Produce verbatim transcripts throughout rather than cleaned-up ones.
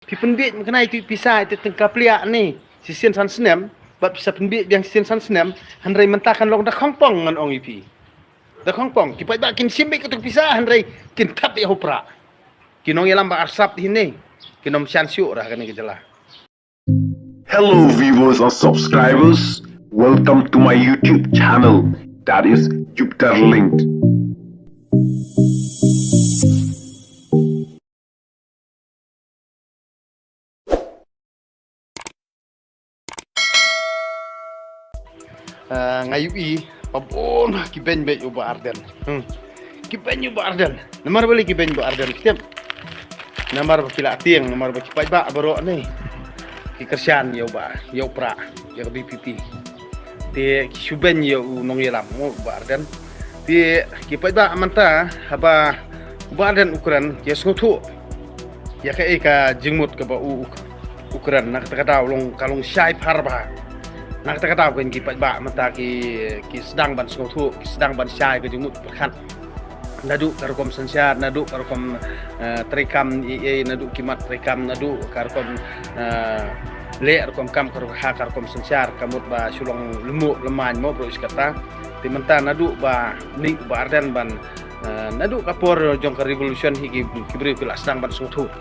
Phi pynbiej mynta ïa tu pisa, ïa tu tyngka pliah ne shisien san snem, bad pisa pynbiej biang shisien san snem, hynrei mynta kan long da khongpong ngan ong ïa phi. Da khongpong, ki paidbah kin shim beit ïa tu pisa, hynrei kin thep ïa u prah. Ki nongïalam ba arsap hi ne, kin ym shan shuh ra kane ka jylla. Hello viewers and subscribers, welcome to my YouTube channel, that is Jupiter Linked. Ah, nga ïohi ba bun ki beiñ beit ïa u Bah Ardent. Hmm. Ki beiñ ïa u Bah Ardent. Namar balei ki beiñ Bah Ardent? Tip. Namar ba ki la tieng, namar ba ki paidbah baroh ne ki kyrshan ïa u Bah, ïa u prah, ïa ka V P P. Te ki shu beiñ ïa u nongïalam, u Bah Ardent. Te ki paidbah mynta haba u Bah Ardent u kren, ki sngewthuh ïa kaei ka jingmut kaba u, u, u kren. Na kata ka daw long, ka long shai phar bha. Na kata ka daw keiñ ki paidbah mynta ki, ki sdang ban sngewthuh, ki sdang ban shai ka jingmut pyrkhat. Naduh ka rukom synshar, naduh ka rukom, eh, treikam, eh, eh, naduh ki mat treikam, naduh ka rukom, eh, leh rukom kam ka rukom, ha ka rukom synshar, ka mut ba shu long lehmok lehmaiñ mo, bro, is kata. Te mynta naduh ba mih u Bah Ardent ban, eh, naduh ka por jong ka revolution hi ki, ki briew ki la sdang ban sngewthuh.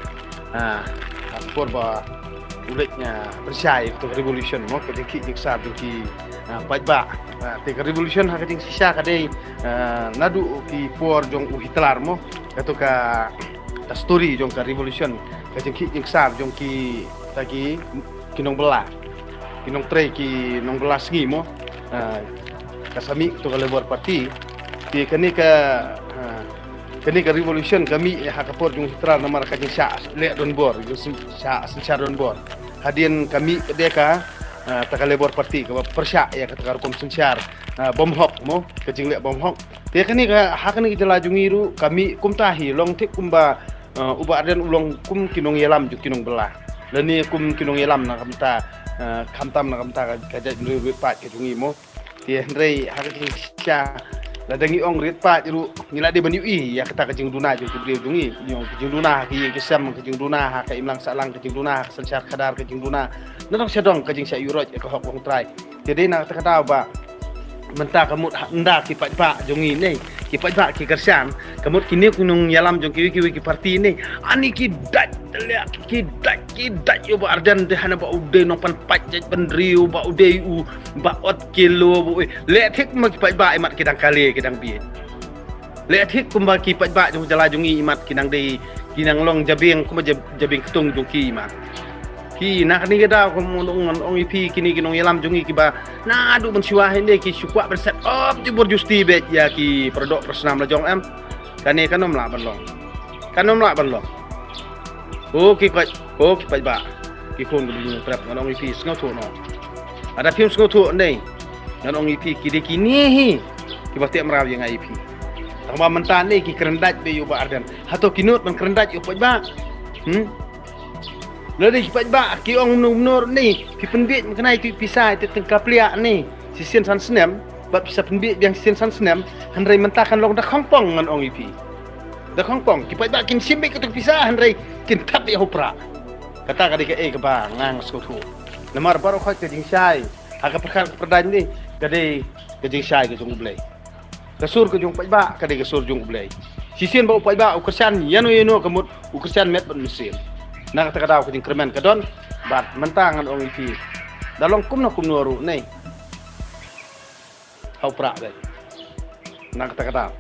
Ah, ka por ba u leit, ah, pynshai ïa ka revolution mo, ka jingkhih jingksar jong ki, ah, paidbah. Ah, te ka revolution ha ka jingshisha ka dei, ah, naduh ki por jong u Hitler mo. Kato ka, ka story jong ka revolution, ka jingkhih jingksar jong ki, ta ki, ki nongbylla, ki nongtrei, ki nongbylla sngi mo. Ah, ka sa mih to ka Labour Party. Te kane ka, ah, kane ka revolution ka mih ha ka por jong u Hitler namar ka jingshah leh donbor, jingshah synshar donbor. Hadien ka mih ka dei ka, ah, ta ka Labour Party kaba pyrshah ïa kata ka rukom synshar, ah, bymhok mo, ka jingleh bymhok. Te kane ka, ha kane ka jylla jong ngi ruh ka mih kumta hi, long thik kumba, eh, u Bah Ardent u long kum ki nongïalam jong ki nongbylla. Lane kum ki nongïalam na ka bynta, eh, khamtam na ka bynta ka, ka jaitbynriew riewpaid ka jong ngi mo. Te hynrei ha ka jingshisha lada ngi ong riewpaid ruh ngi la dei ban ïohi ïa kata ka jingduna jong ki briew jong ngi, ïa ka jingduna ha ki ïing ki sem, ka jingduna ha ka imlang sahlang, ka jingduna ha ka synshar khadar, ka jingduna na dong sha dong, ka jingshah ïuhroit ïa ka hok longtrai. Te dei na kata ka daw ba mynta ka mut ha, ynda ki paidbah jong ngi ne, ki paidbah ki kyrshan, ka mut kine ki nongïalam jong kiwei kiwei ki party ne, ani ki dait, ki dait, ki dait ïa u Bah Ardent te hana ba u dei nongpan paid jaitbynriew, ba u dei u ba ot kilo, ba u, leh thik ma ki paidbah imat ki dang kale, ki dang bieit. Leh thik kumba ki paidbah jong jylla jong ngi imat ki nang dei, ki nang long jabieng kumba jab-, jabieng ktung jong ki imat. Ki na kane ka daw kum ngan ong, ngan ong ïa phi kine ki nongïalam jong ngi kiba naduh mynshuwa hynne ki shu kwah ban set up jubor justi beit ïa ki para doh para snam la jong em. Kane kan ym lah ban long. Kan ym lah ban long. Ko ki paid, ko ki paidbah, ki khun ki bneng trep, ngan ong ïa phi sngewthuh noh. Lada phim sngewthuh ne, ngan ong ïa phi ki dei kine hi kiba teh mraw ïa nga ïa phi. Tangba mynta ne ki kren dait beit ïa u Bah Ardent. Hato ki nud ban kren dait ïa u paidbah? Hmm? Lada ki paidbah ki ong kumno kumno ne, phi pynbiej mynta ïa tu pisa, ïa tu tyngka pliah ne shisien san snem, bad pisa pynbiej biang shisien san snem, hynrei mynta kan long da khongpong ngan ong ïa phi. Da khongpong, ki paidbah kin shim beit kato ka pisa, hynrei kin thep ïa u prah. Kata ka dei kaei kaba nga sngewthuh. Namar baroh khoit ka jingshai ha ka pyrkhat ka pyrdaiñ ne, ka dei ka jingshai ka jong U Blei. Ka sur ka jong u paidbah ka dei ka sur jong U Blei. Shisien ba u paidbah u kyrshan ïano ïano ka mut u kyrshan met bad mynsiem. Na kata ka daw ka jingkyrmen ka don, bad mynta ngan ong ïa phi, da long kumno kumno ruh ne, ha u prah beit. Na kata ka daw.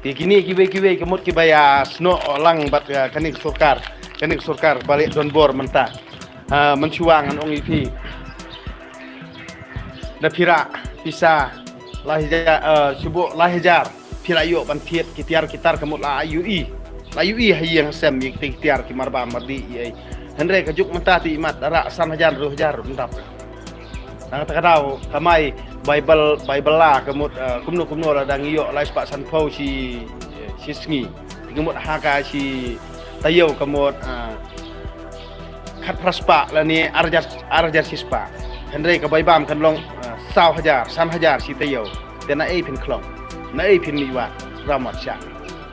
Te kine kiwei kiwei ka mut kiba ïa snoh lang bad, eh, kane ka sorkar, kane ka sorkar ba leh donbor mynta. Ah, mynshuwa ngan ong ïa phi, da phi rah pisa lai hajar, eh, shu buh lai hajar, phi la ïoh ban thied ki tiar ki tar ka mut la ïohi, la ïohi ha ïing ha sem ïa ki tiar ki marbam mardi ïa. Hynrei ka juk mynta te imat da rah san hajar hynriew hajar ruh ym dap. Na kata ka daw ka mai Baibl, Baibl la ka mut, eh, kumno kumno lada ngi ïoh lai spah sanphew shi, shi sngi. Te ka mut ha ka shi taïew ka mut, eh, khatphra spah lane ar hajar, ar hajar shi spah. Hynrei ka bai bam kan long, eh, saw hajar, san hajar shi taïew. Te naei phin khlong, naei phin mih wad, ramot shah.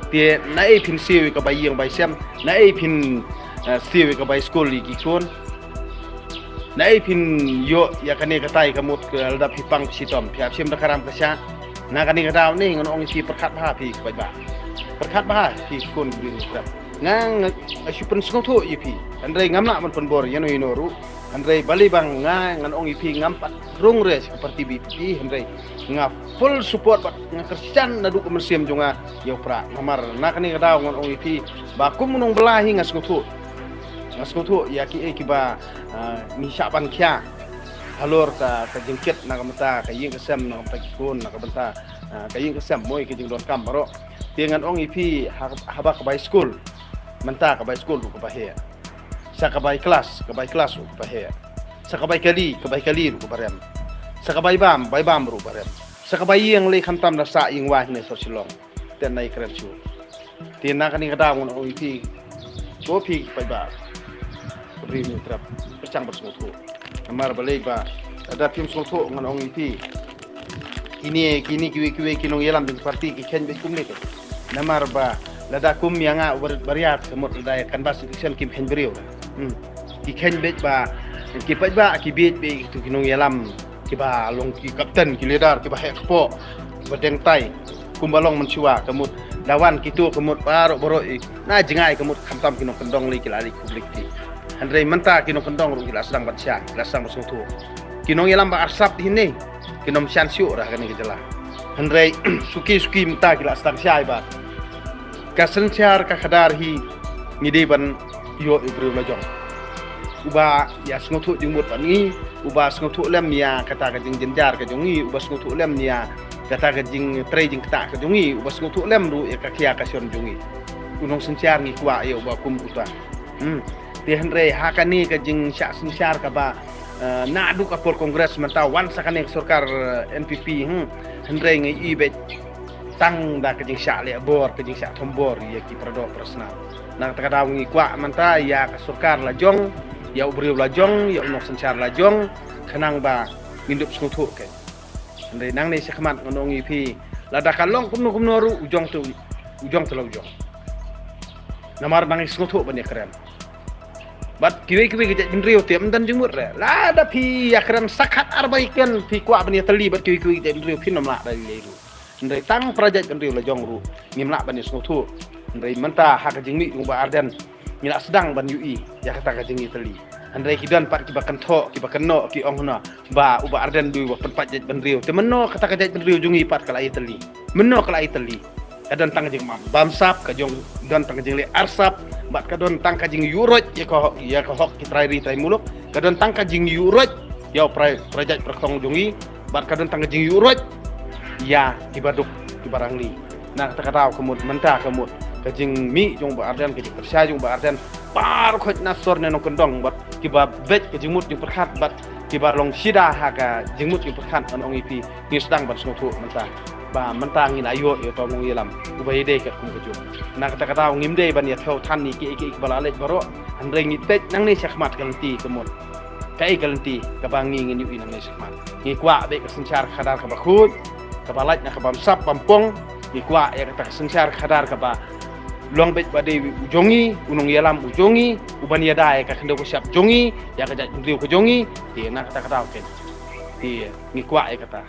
Te naei phin siew ïa ka bai ïing bai sem, naei phin eh, siew ïa ka bai skul ïa ki khun. Naei phin ïoh ïa kane katai ka mut ka lada phi pang phi shitom, phi hap shim da ka ram ka shah. Na kane ka daw ne ngan ong ïa phi pyrkhat bha phi ki paidbah. Pyrkhat bha phi ki khun ki briew ki trep. Nga nga shu pynsngewthuh ïa phi. Hynrei ngam lah ban pynbor ïa no ïa no ruh. Hynrei balei ba nga ngan ong ïa phi ngam pat rung re sha ka party B P P, hynrei nga full support bad nga kyrshan naduh ka mynsiem jong nga ïa u Prah. Namar na kane ka daw ngan ong ïa phi ba kum u nongbylla hi nga sngewthuh. Nga sngewthuh ïa kiei kiba, ah, ngi shah ban khia halor ka, ka jingkit na ka bynta ka ïing ka sem, na ka bynta ki khun, na ka bynta, ah, ka ïing ka sem mo ïa ka jingdonkam baroh. Te ngan ong ïa phi ha, haba ka bai skul, mynta ka bai skul ruh kaba heh. Sa ka bai klas, ka bai klas ruh kaba heh. Sa ka bai kali, ka bai kali ruh kaba rem. Sa ka bai bam, bai bam ruh ba rem. Sa ka bai ïing lei khamtam na sah ïing wah ne sor Shillong. Te nai kren shuh. Te na kane ka daw ngan ong ïa phi, ko phi paidbah, ka briew hynñiew trep, pyrshang ban sngewthuh. Namar balei ba lada phim sngewthuh ngan ong ïa phi, kine, kine kiwei kiwei ki nongïalam jong party ki kheiñ beit kumne te. Namar ba lada kum ïa nga u Bar-, Bariat ka mut lada ïa canvass election kim kheiñ briew. Hmm. Ki kheiñ beit ba ki paidbah ki bieit beit kitu ki nongïalam kiba long ki captain, ki leader, kiba heh kpoh, kiba deng tai. Kumba long mynshuwa ka mut, da wan kitu ka mut baroh baroh i na jngai ka mut khamtam ki nongkyndong lei ki la leit khublei kti. Hynrei mynta ki nongkyndong ruh ki la sdang ban shai, ki la sdang ban sngewthuh. Ki nongïalam ba arsap hynne ki nym shah shuh ra ha kane ka jylla. Hynrei suki suki mynta ki la sdang shai ba ka synshar ka khadar hi ngi dei ban ïoh ïa u briew la jong. Uba ïa sngewthuh jingmut bad ngi, uba sngewthuh lem ïa kata ka jingjynjar ka jong ngi, uba sngewthuh lem ïa kata ka jingtrei jingktah ka jong ngi, uba sngewthuh lem ruh ïa ka khia ka shon jong ngi. U nongsynshar ngi kwah ïa uba kum uta. Hmm. Te hynrei ha kane ka jingshah synshar kaba, eh, naduh ka por Congress mynta wan sa kane ka sorkar, eh, N P P, hmm. Hynrei ngi i beit tang da ka jingshah leh bor, ka jingshah thombor ïa ki paradoh parasnam. Na kata ka daw ngi kwah mynta ïa ka sorkar la jong, ïa u briew la jong, ïa u nongsynshar la jong, khnang ba ngin dup sngewthuh ke. Hynrei nangne shakhmat ngan ong ïa phi, lada ka long kumno kumno ruh u jong te, u jong te la u jong. Namar ba ngi sngewthuh ban ïa kren. Bad kiwei kiwei ki jaitbynriew te ym don jingmut re. Lada phi ïa kren sa khat ar ba ïa kren phi kwah ban ïa tylli bad kiwei kiwei ki jaitbynriew phin ym lah da lei ruh. Hynrei tang para jaitbynriew la jong ruh ngim lah ban ïa sngewthuh. Hynrei mynta ha ka jingmih jong u Bah Ardent ngi la sdang ban ïohi ïa kata ka jingïatylli. Hynrei ki don pat kiba kynthoh, kiba kynnoh, ki ong hynna ba u Bah Ardent dei uba pynpait jaitbynriew. Te mynno kata ka jaitbynriew jong ngi pat ka la ïatylli? Mynno ka la ïatylli? Ka don tang ka jingbam bamsap, ka jong don tang ka jingleh arsap, bad ka don tang ka jingïuhroit ïa ka hok, ïa ka hok ki trai ri trai muluk, ka don tang ka jingïuhroit ïa u pra-, para jait para khong jong ngi, bad ka don tang ka jingïuhroit ïa kiba duk kiba rangli. Na kata ka daw ka mut mynta ka mut ka jingmih jong u Bah Ardent, ka jingpyrshah jong u Bah Ardent, baroh khoit na sor ne nongkyndong bad kiba beit ka jingmut jingpyrkhat bad kiba long shida ha ka jingmut jingpyrkhat, ngan ong ïa phi ngi sdang ban sngewthuh mynta ba mynta ngi la ïoh ïa uto u nongïalam uba ïadei katkum ka juk. Na kata ka daw ngim dei ban ïa thew than ïa kiei kiei kiba la leit baroh, hynrei ngi peit nangne shakhmat ka lynti ka mut. Kaei ka lynti kaba ngi ngin ïohi nangne shakhmat? Ngi kwah beit ka synshar khadar kaba khuid, kaba lait na ka bamsap bampong. Ngi kwah ïa kata ka synshar khadar kaba long beit ba dei u jong ngi, u nongïalam u jong ngi, uban ïada ïa ka khyndew ka shyiap jong ngi, ïa ka jaitbynriew ka jong ngi. Te na kata ka daw ke, te ngi kwah ïa kata.